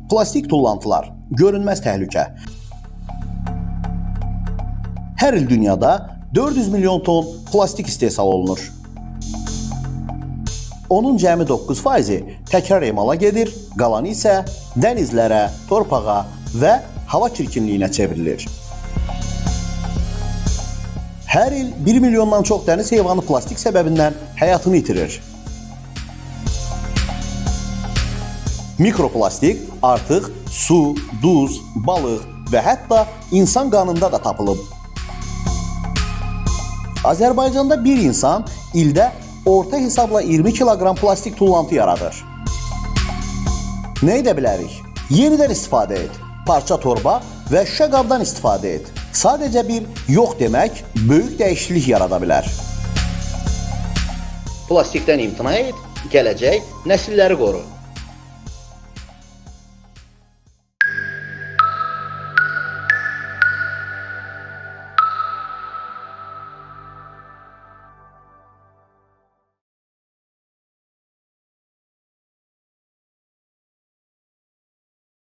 Plastik tullantılar, görünməz təhlükə. Hər il dünyada 400 milyon ton plastik istehsal olunur. Onun cəmi 9%-i təkrar emala gedir, qalanı isə dənizlərə, torpağa və hava çirkinliyinə çevrilir. Hər il 1 milyondan çox dəniz heyvanı plastik səbəbindən həyatını itirir. Mikroplastik artıq su, duz, balıq və hətta insan qanında da tapılıb. Azərbaycanda bir insan ildə orta hesabla 20 kiloqram plastik tullantı yaradır. Nə edə bilərik? Yenidən istifadə et. Parça torba və şüşə qabdan istifadə et. Sadəcə bir yox demək böyük dəyişiklik yarada bilər. Plastikdən imtina et, gələcək nəsilləri qoru.